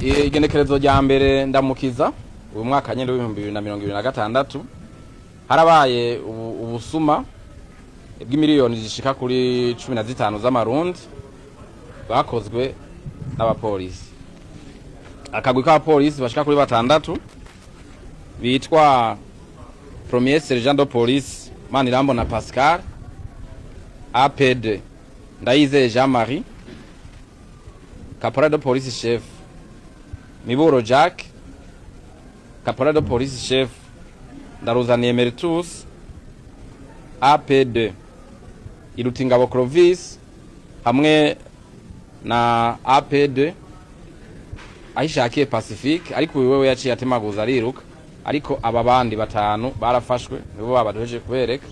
Igenekerezo rya mbere Ndamukiza uyu mwaka nyene w'2026 harabaye ubusuma bw'imiliyoni zishika kuri 15 z'amarundi bakozwe n'abapolisi. Akagwi k'abapolisi bashika kuri batandatu bitwa premier sergent de police Manirambona Pascal, APD Ndayizeye Jean Marie, caporal de police chef Miburo Jacques, caporal de police chef Ndaruzaniye Meritus, APD Irutingabo Clovis hamwe na APD Ahishakiye Pacifique. Ariko uyu wewe yaciye atemaguza ariruka, ariko aba bandi batanu barafashwe, nibo babaduheje kubereka.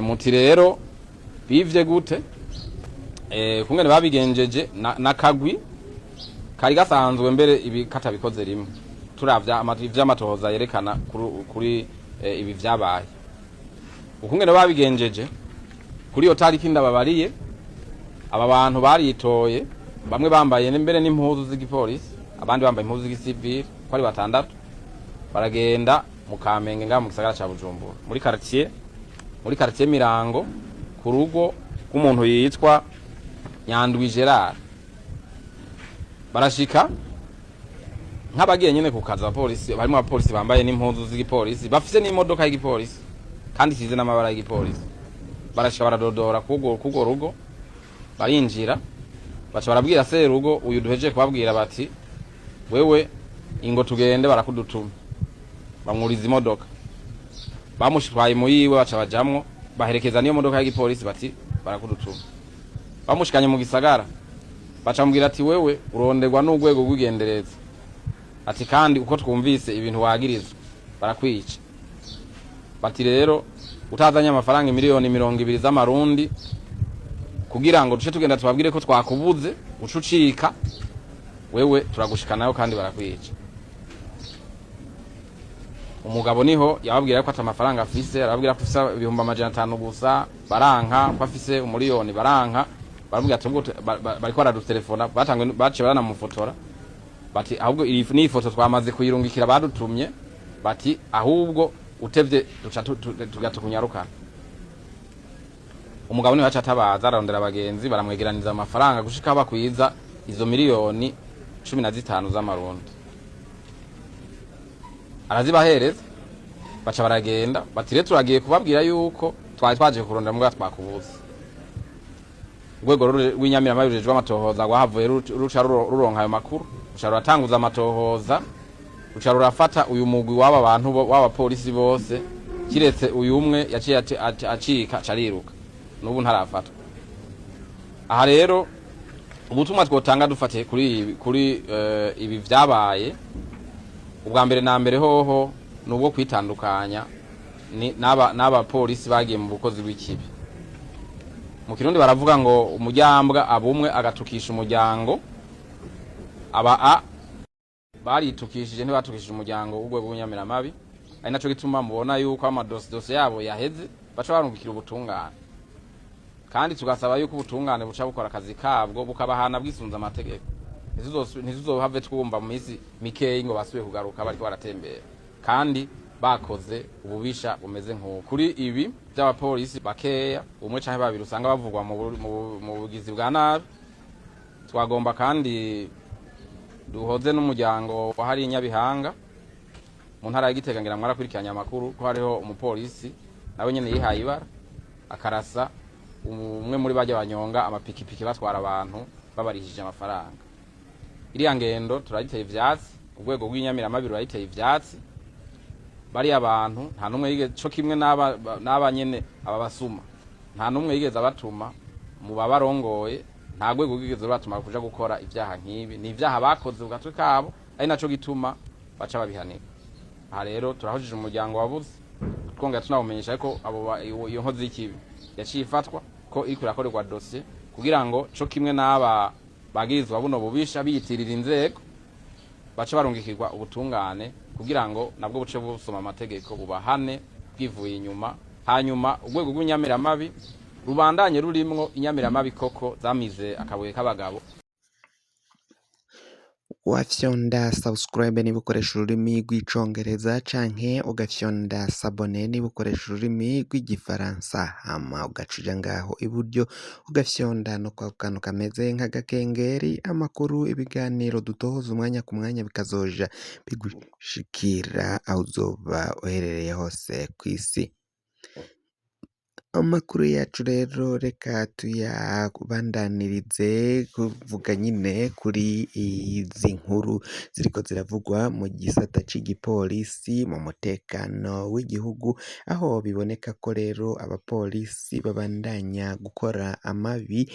Muti rero bivye gute? Kungene babigenjeje na kagwi kari gasanzwe mbere ibi katabikoze rimwe. Turavya ivy'amatohoza yerekana kuri ibi vyabaye, ukungene babigenjeje kuri iyo tariki ndababariye, aba bantu baritoye, bamwe bambaye mbere n'impuzu z'igipolisi, abandi bambaye impuzu z'igisivili, ko ari batandatu, baragenda mu Kamenge ngaha mu gisagara ca Bujumbura, muri quartier Mirango, ku rugo rw'umuntu yitwa Nyandwi Gerard. Barashika nk'abagiye nyene ku kazi. Abapolisi barimo, abapolisi bambaye n'impuzu z'igipolisi, bafise n'imodoka y'igipolisi kandi isize n'amabara y'igipolisi. Barashika, baradodora k'urwo rugo, barinjira, baca barabwira serugo uyu duhejeje kubabwira bati: "Wewe ingo tugende, barakudutuma." Bamwuriza imodoka, bamushitwaye mu yiwe, baca bajamwo, baherekeza niyo modoka y'igipolisi, bati: "Barakudutuma." Bamushikanye mu gisagara, baca bamubwira ati: "Wewe uronderwa n'urwego rw'igendereza," ati: "kandi uko twumvise ibintu wagirizwa, barakwica." Bati: "Rero utazanye amafaranga miliyoni 20 z'amarundi kugira ngo duce tugenda tubabwire ko twakubuze, uca ucika, wewe turagushikanayo kandi barakwica." Umugabo niho yababwira ko ata amafaranga afise, arababwira ko afise 500,000 gusa, baranka, ko afise 1 miliyoni, baranka. Baramubwira ati: "Ubwo bariko baradutelefona." Batangwe baciye baranamufotora, bati: "Ahubwo iyi ni ifoto twamaze kuyirungikira badutumye." Bati: "Ahubwo utevye duca tugatukunyarukana." Umugabo niwe yaca atabaza, ararondera abagenzi, baramwegeraniza amafaranga gushika aho bakwiza izo miliyoni 15 z'amarundi, arazibahereza, baca baragenda. Bati: "Rero turagiye kubabwira yuko twari twaje kurondera mbwa twakubuze." Urwego rw'inyamiramabi rujejwe amatohoza rwahavuye ruca ruronka ayo makuru, ruca ruratanguza amatohoza, ruca rurafata uyu mugwi w'aba bantu w'abapolisi bose, kiretse uyu umwe yaciye acika, aca ariruka, n'ubu ntarafatwa. Aha rero ubutumwa twotanga dufatiye kuri ibi vyabaye, ubwa mbere na mbere hoho ni ubwo kwitandukanya n'abapolisi bagiye mu bukozi bw'ikibi. Mu Kirundi baravuga ngo umuryambwa abumwe agatukisha umuryango. Aba a baritukishije, ntibatukishije umuryango w'urwego rw'inyamiramabi. Ari naco gituma mubona yuko amadosidosi yabo yaheze, baca barungikira ubutungane, kandi tugasaba yuko ubutungane buca bukora akazi kabwo, bukabahana bwisunze amategeko. Ntituzohave twumva mu minsi mikeyi ngo basubiye kugaruka bariko baratembera kandi bakoze ububisha bumeze nk'ubu. Kuri ibi by'abapolisi bakeya, umwe canke babiri, usanga bavugwa mu bugizi bwa nabi, twagomba kandi duhoze n'umuryango wa hariya Nyabihanga mu ntara ya Gitega. Ngira mwarakurikiranye amakuru ko hariho umupolisi nawe nyene yihaye ibara, akarasa umwe muri barya banyonga amapikipiki batwara abantu babarihije amafaranga. Iriya ngendo turayiteye ivyatsi, urwego rw'inyamiramabi rurayiteye ivyatsi. Bariya bantu nta numwe yigeze, co kimwe n'aba nyene aba basuma, nta numwe yigeze abatuma mu babarongoye, nta rwego rwigeze rubatuma kuja gukora ivyaha nk'ibi. Ni ivyaha bakoze ku gatwe kabo, ari naco gituma baca babihanirwa. Aha rero turahojije umuryango wabuze, twongera tunawumenyesha ko iyo nkozi y'ikibi yaciye ifatwa, ko iriko irakorerwa dosiye kugira ngo co kimwe n'aba bagirizwa buno bubisha biyitirira inzego bace barungikirwa ubutungane, kugira ngo nabwo buce busoma amategeko, bubahane bwivuye inyuma. Hanyuma urwego rw'inyamiramabi rubandanye rurimwo inyamiramabi koko zamize akabuye k'abagabo. Wafyonda subscribe niba ukoresha ururimi rw'icongereza, canke ugafyonda s'abonner niba ukoresha ururimi rw'igifaransa, hama ugaca uja ngaho iburyo ugafyonda no kwa kantu kameze nk'agakengeri. Amakuru, ibiganiro dutohoza umwanya ku mwanya bikazoja bigushikira aho uzoba uherereye hose kw'isi. Amakuru yacu rero reka tuyabandanirize kuvuga nyine kuri izi nkuru ziriko ziravugwa mu gisata c'igipolisi, mu mutekano w'igihugu, aho biboneka ko rero abapolisi babandanya gukora amabi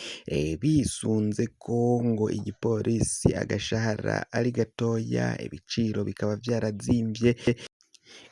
bisunze ko ngo igipolisi agashahara ari gatoya, ibiciro bikaba vyarazimvye,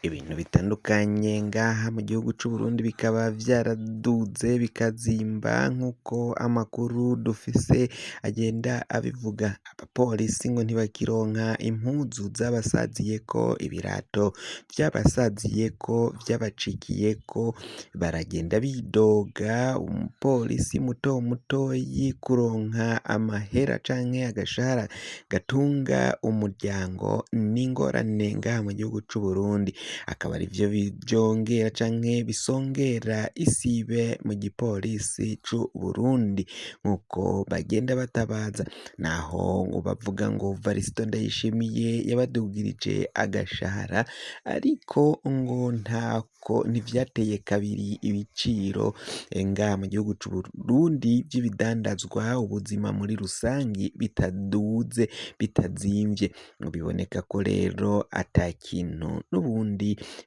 ibintu bitandukanye ngaha mu gihugu c'u Burundi bikaba vyaraduze bikazimba, nk'uko amakuru dufise agenda abivuga. Abapolisi ngo ntibakironka impuzu zabasaziyeko, ibirato vyabasaziyeko, vyabacikiyeko, baragenda bidoga. Umupolisi muto mutoyi kuronka amahera canke agashahara gatunga umuryango n'ingorane ngaha mu gihugu c'u Burundi, akaba arivyo vyongera canke bisongera isibe mu gipolisi c'u Burundi, nk'uko bagenda batabaza. Naho ngo bavuga ngo Varisito Ndayishimiye yabadugirije agashahara, ariko ngo ntako ntivyateye kabiri ibiciro ngaha mu gihugu c'u Burundi vy'ibidandazwa, ubuzima muri rusangi bitaduze, bitazimvye. Ngo biboneka ko rero ata kintu n'ubundi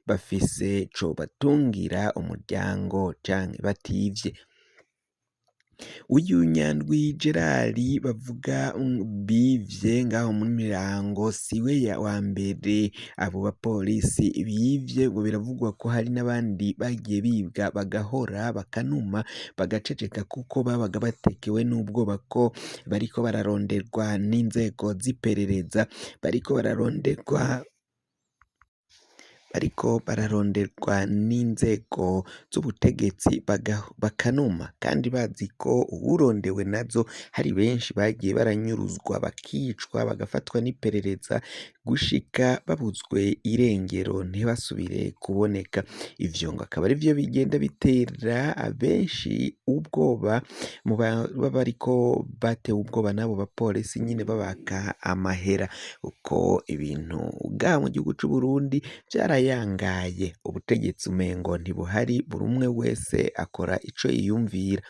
bafise cobatungira umuryango canke bativye. Uyu Nyandwi Gerard bavuga bivye ngaho muri Mirango siwe wa mbere abo bapolisi bivye, ngo biravugwa ko hari n'abandi bagiye bibwa bagahora bakanuma bagaceceka, kuko babaga batekewe n'ubwoba ko bariko bararonderwa n'inzego z'iperereza, bariko bararonderwa n'inzego z'ubutegetsi, bakanuma kandi bazi ko uwurondewe nazo hari benshi bagiye baranyuruzwa, bakicwa, bagafatwa n'iperereza gushika babuzwe irengero, ntibasubire kuboneka. Ivyo ngo akaba arivyo bigenda bitera abenshi ubwoba mu baba bariko batewe ubwoba n'abo bapolisi nyine babaka amahera, uko ibintu ngaha mu gihugu c'u Burundi vyarayangaye, ubutegetsi umengo ntibuhari, buri umwe wese akora ico yiyumvira.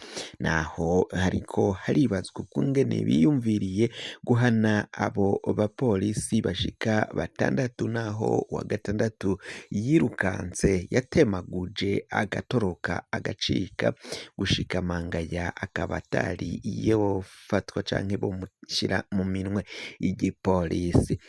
Naho hariko haribazwa ukungene biyumviriye guhana abo bapolisi bashika batandatu, naho uwa gatandatu yirukanse, yatemaguje agatoroka agacika, gushika mangaya akaba atari yofatwa canke bomushira mu minwe y'igipolisi.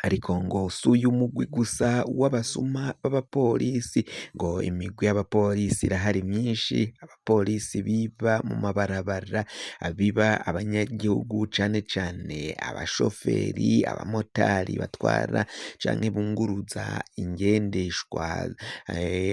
Ariko ngo si uyu mugwi gusa w'abasuma b'abapolisi, ngo imigwi y'abapolisi irahari myinshi. Abapolisi biba mu mabarabara, abiba abanyagihugu, cane cane abashoferi, abamotari batwara canke bunguruza ingendeshwa,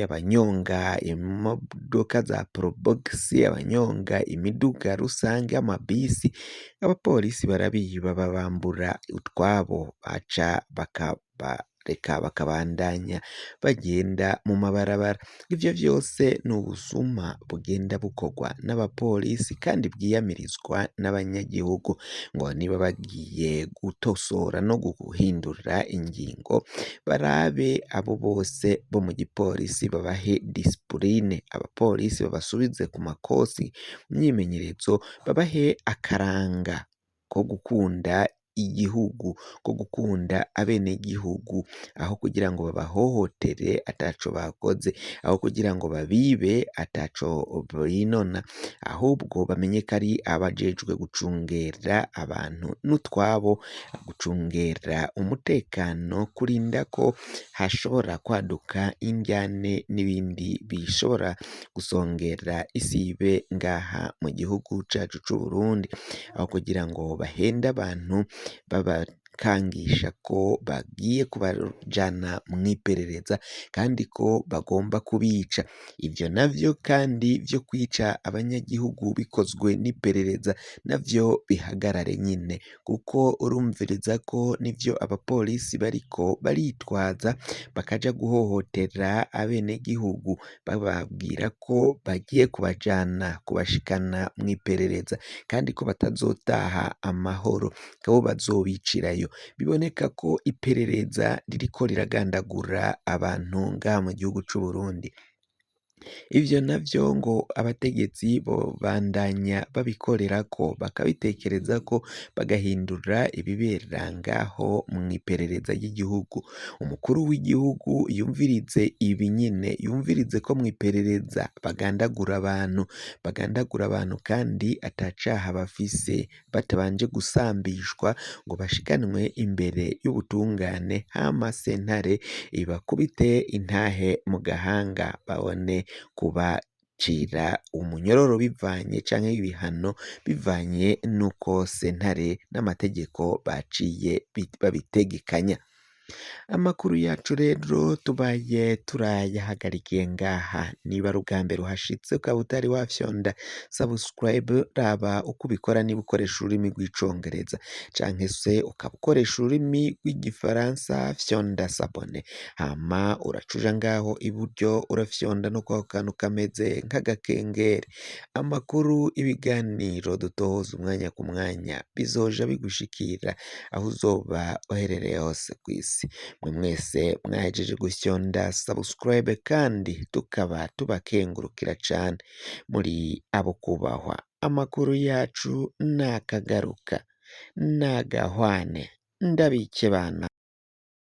abanyonga imodoka za probox, abanyonga imiduga rusange, amabisi. Abapolisi barabiba, babambura utwabo, baca bakabareka bakabandanya bagenda mu mabarabara. Ivyo vyose ni ubusuma bugenda bukorwa n'abapolisi kandi bwiyamirizwa n'abanyagihugu. Ngo niba bagiye gutosora no guhindura ingingo, barabe abo bose bo mu gipolisi, babahe discipline, abapolisi babasubize ku makosi, myimenyerezo, babahe akaranga ko gukunda igihugu, ko gukunda abenegihugu, aho kugira ngo babahohotere ataco bakoze, aho kugira ngo babibe ataco binona, ahubwo bamenye ko ari abajejwe gucungera abantu n'utwabo, gucungera umutekano, kurinda ko hashobora kwaduka indyane n'ibindi bishobora gusongera isibe ngaha mu gihugu cacu c'Uburundi, aho kugira ngo bahende abantu babaka. babakangisha ko bagiye kubajana mw'iperereza kandi ko bagomba kubica. Ivyo navyo kandi vyo kwica abanyagihugu bikozwe n'iperereza navyo bihagarare nyine, kuko urumviriza ko nivyo abapolisi bariko baritwaza bakaja guhohotera abenegihugu bababwira ko bagiye kubajana kubashikana mw'iperereza kandi ko batazotaha amahoro, ko bazobicirayo. Biboneka ko iperereza ririko riragandagura abantu ngaha mu gihugu c'Uburundi. Ivyo navyo ngo abategetsi bobandanya babikorerako, bakabitekerezako, bagahindura ibibera ngaho mw'iperereza ry'igihugu. Umukuru w'igihugu yumvirize ibi nyene, yumvirize ko mw'iperereza bagandagura abantu, bagandagura abantu kandi atacaha bafise, batabanje gusambishwa ngo bashikanwe imbere y'ubutungane, hama sentare ibakubite intahe mu gahanga babone kubacira umunyororo bivanye canke ibihano bivanye n'uko sentare n'amategeko baciye babitegekanya. Amakuru yacu rero tubaye turayahagarikiye ngaha. Niba ari ubwa mbere uhashitse ukaba utari wafyonda subscribe, raba uko ubikora niba ukoresha ururimi rw'icongereza, canke se ukaba ukoresha ururimi rw'igifaransa, fyonda s'abonner, hama uraca uja ngaho iburyo urafyonda no kwako kantu kameze nk'agakengeri. Amakuru, ibiganiro dutohoza umwanya ku mwanya bizoja bigushikira aho uzoba uherereye hose kw'isi. Mwe mwese mwahejeje gufyonda subscribe kandi tukaba tubakengurukira cane, muri abo kubahwa. Amakuru yacu nakagaruka nagahwane, ndabike bana.